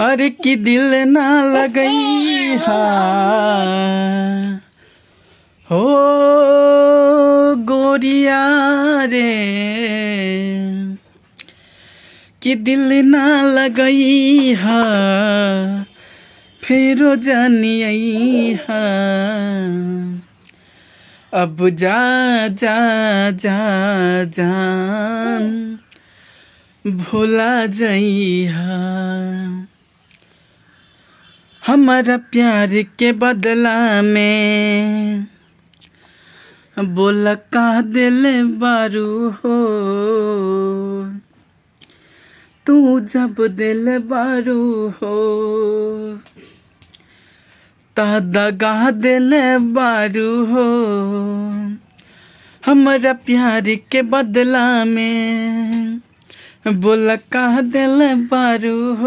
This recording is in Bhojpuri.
अरे कि दिल ना लगई हा, हो गोरिया रे, कि दिल ना लगई हा, फेरो जानियई हा। अब जा जा जा जान भुला जइहा, हमारा प्यार के बदला में बोला का दिल बारू हो, तू जब दिल बारू हो ता दगा दिल बारू हो, हमारा प्यार के बदला में बोला का दिल बारू हो।